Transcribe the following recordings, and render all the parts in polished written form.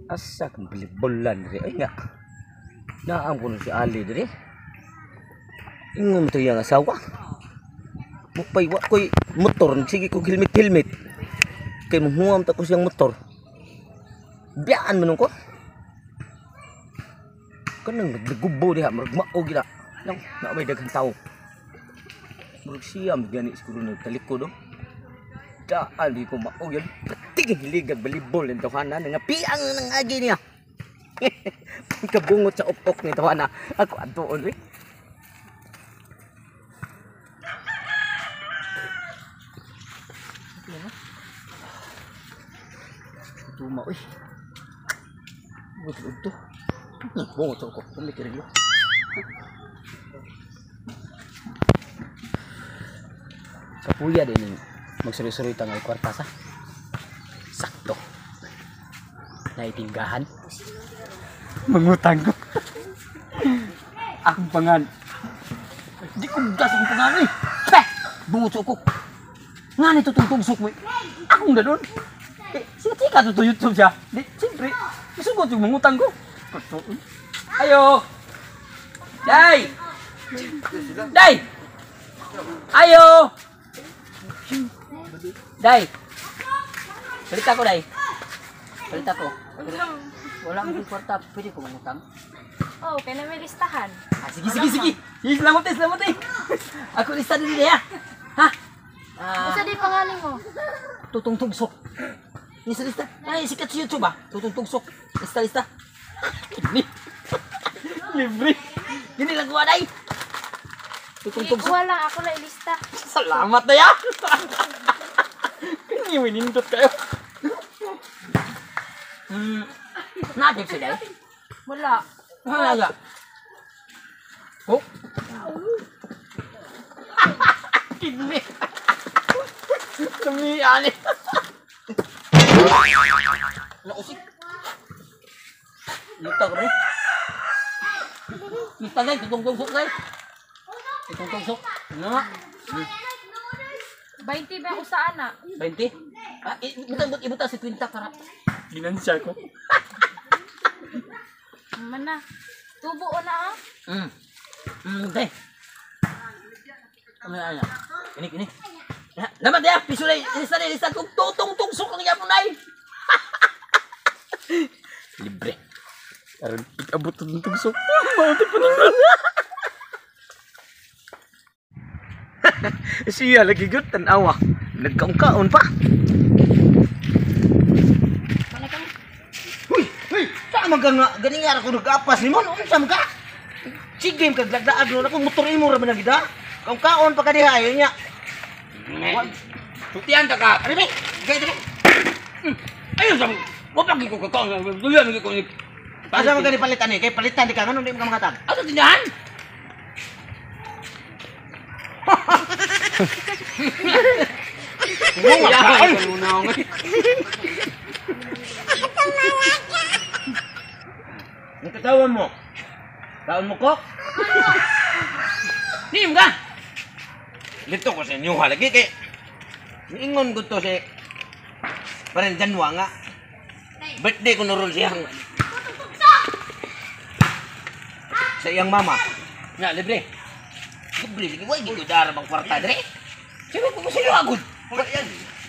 Asa kang bilibulan diri? Ay nga. Naam ko si Ali diri. Ingon mo to iyang asawa. Mupay wa ko'y motor. Sige ko helmet helmet. Kay muhuam ta ko siyang motor. Biyaan man ko. Kanang naggubo diha murag mao gila. Nang na may daghang tao. Murag siya gani siguro nagtalikod oh. Daan di ko mao yun. Tigil hiligag balibol ng tawanan nga piang nang agi niya. Kabungot sa ok-ok ni tawana. Ako adtoon eh. Tuma uy. Bungot to. Bungot sa ok-ok. Pumikir mo. Kapuya din yung magsuri-suri tangay kwarta sa. Sakto. Naitinggahan. Mangutang ko. Akong pangan. Di ko gas akong pangan eh. Peh! Bungot ko. Nga nito itong tugsok mo eh. Akong danon. Eh, sika to to YouTube siya. Di, siyempre, isugot yung mangutang ko. Ayo! Day! Day! Ayo! Day! Salita ko, Day. Salita ko. Wala akong kwarta. Pwede ko mangutang? Oh, kaya na may listahan. Ah, sige, sige, sige. Sige, salamat eh, salamat eh. Ako lista din niya. Ha? Ah, Unsa di pangalan mo? Tutong Tugsok. Lista, lista. Ay, sikat sa YouTube ah. Tutong Tugsok. Lista, lista. Ini. Libre. Gini lang kuha, Day. Tutong Sige, Tugsok. kuha lang ako na ilista. Salamat na ya. Kani winindot kayo. Natin siya, Day. Wala. Wala ga. Oh. Kidney. Lami ani. Nausik. Luta ko rin. Luta guys, tutong tugsok guys. Tutong tugsok. Ano nga? 20 ba ako sa ana? 20? Ah, ibutang ibutang si 20 para. Ginansya ko. Man na. Tubo o na ah. Day. Ano ano? Ini ini. Ya, naman dia piso na lista na lista tung tutong tugsok ang yapon ay. Libre. Karon ikabot tong tugsok. Mauti pa ninyo. Siya lagi gyud tan-awa. Nagkaon-kaon pa. Huy, huy, saan man ka nga gani nga ako nag-apas nimo? Unsa man ka? Sige kag laglaag no akong motor imo ra man na gid ha. Kaon-kaon pa ka diha ayo nya. Tutian ta ka. Ari be, gay diri. Ayun sa wa pa ko kakaon. Duyan ko ni. Asa man ka ni palitan ni? Kay palitan di ka ngano di man ka makatag. Ato tindahan? Mo nga kaon. Ang katawan mo. Kaon mo ko? Nim ka. Dito ko sa inyo ha lagi kay niingon ko to si Parang Janwa nga. Birthday ko na ron siyang sa iyang mama. Na libre. Libre lagi way gid ko dara bang kwarta dire. Sige ko sa iyo agud. Wala yan.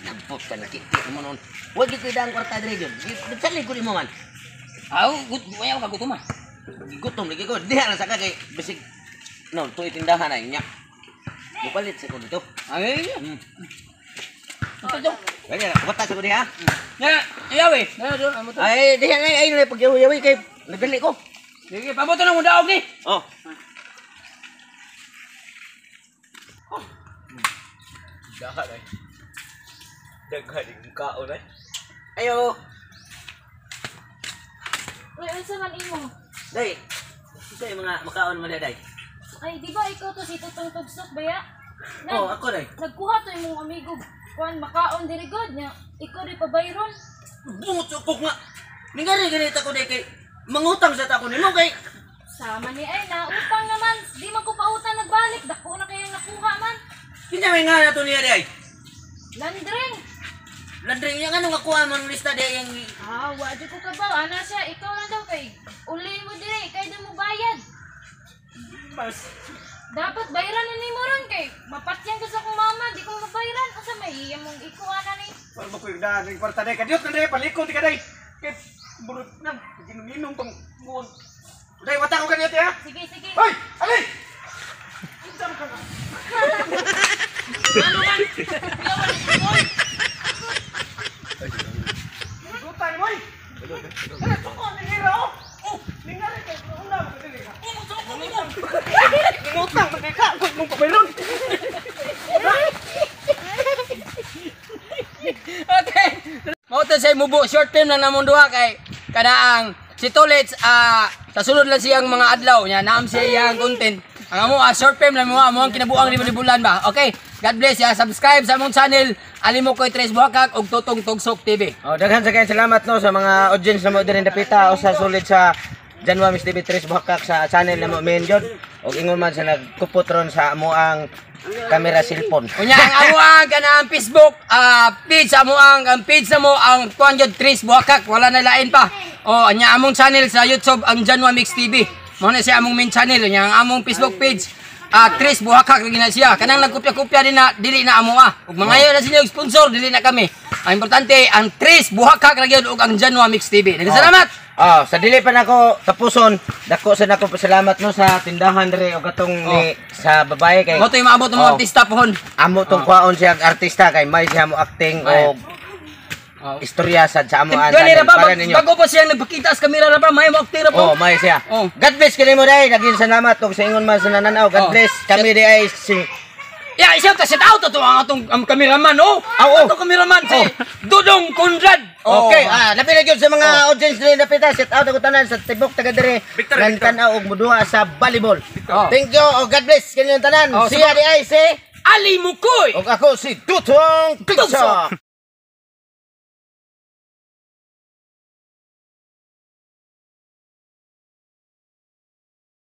Nagpot ka na kiti mo noon. Way gid ko dang kwarta dire jud. Salig ko nimo man. Aw, gut wayaw ka gutom ah. Gutom lagi ko. Diha lang sa ka kay bisig no, tuoy tindahan ay nya. Mupalit sa ko dito. Ay. Ito to. Ganyan, kwarta sa ko diha. Na, ayaw eh. Na, doon, amo to. Ay, diha na ay ay pagyawi-yawi kay nagdali ko. Sige, paboto na mo daog ni. Oh. Dahan ay. Daghan yung kaon ay. Ayo. Uy, unsa man imo? Day. Isa yung mga makaon mo day. Ay, di ba ikaw to si Tutong Tugsok ba ya? Oh, ako day. Nagkuha to imong amigo. Kuan makaon diri god nya. Ikaw di pabayron. Bungot sa kok nga. Ningari ganita ko day kay mangutang sa tako nimo kay Sama ni ay na utang naman. Di man ko pautang nagbalik. Dako na kayang nakuha man. kinsa may nga nato niya day. Landring. Landring niya nga nung nakuha man lista di yung Ah, wa jud ko kabaw. Ana siya, ikaw lang daw kay uli mo dire, kay di mo bayad. Mas Dapat bayaran na nimo ron kay mapatyan ko sa akong mama, di ko mabayaran. Unsa may iya mong ikuha na ni? wala ba ko yung daan yung kwarta day kadiyot na day palikon di ka day. Kay burot na ginuminom pang buwan. Day wata ko kadiyot ya. Sige, sige. Hoy, ali. Ano man? Kuya, wala si boy. Gutan ni boy. Ano to ko ni hira oh. Oh, ningari kay una mo dili ka. Oh, mo ko mo. Ngutang man kay ka kung pabayron. Okay. Mao to say mubo short term lang namong duha kay kanaang si Tolits sa sulod lang siyang mga adlaw nya naam siya iyang content. Ang amo short film lang mo amo ang kinabuang libo-libulan ba. Okay. God bless ya. Subscribe sa among channel Alimokoy Tres Buhakak ug Tutong Tugsok TV. Oh, daghan sa kayong salamat no sa mga audience na mo diri dapita o sa sulit sa Janwa Miss TV Tres Buhakak sa channel na mo main jud. Og ingon man sa nagkupot ron sa amo ang kamera cellphone. Unya ang amo ang kanang Facebook page amo ang page na mo ang kuan jud Tres Buhakak wala na lain pa. O anya among channel sa YouTube ang Janwa Mix TV. Mao na siya among main channel nya ang among Facebook page. Tres Buhakak lagi na siya. Kanang nagkopya-kopya din na dili na amo ah. Ug mangayo na sila og sponsor dili na kami. Ang importante ang Tres Buhakak lagi ug ang Janwa Mix TV. Daghang salamat. Oh, sa dili pa nako tapuson, dako sa nako pasalamat no sa tindahan diri og katong ni sa babae kay Mao to yung maabot ng mga Oh. artista pohon. Amo tong kwaon siya ang artista kay may siya mo acting Ay. og istorya sad sa amo ang Gani ra ba para ninyo. bago pa siya nagpakita sa kamera ra ba may mo acting ra Oh, po. may siya. Oh. God bless kanimo dai, daging salamat og sa ingon man sa nananaw. God Oh. bless. Kami di ay si Ya, siya ta shout out to ang atong ang cameraman oh. Ah, oh. Atong cameraman si Dudong Conrad. Oh. Okay, labi na gyud sa mga audience diri dapita, shout out ako tanan sa tibok taga diri. Victor, Nagtan-aw og muduha sa volleyball. Oh. Thank you, oh, God bless kaninyong tanan. Oh, Siya di ay si Ali Mukoy. og ako si Dutong Tigsa.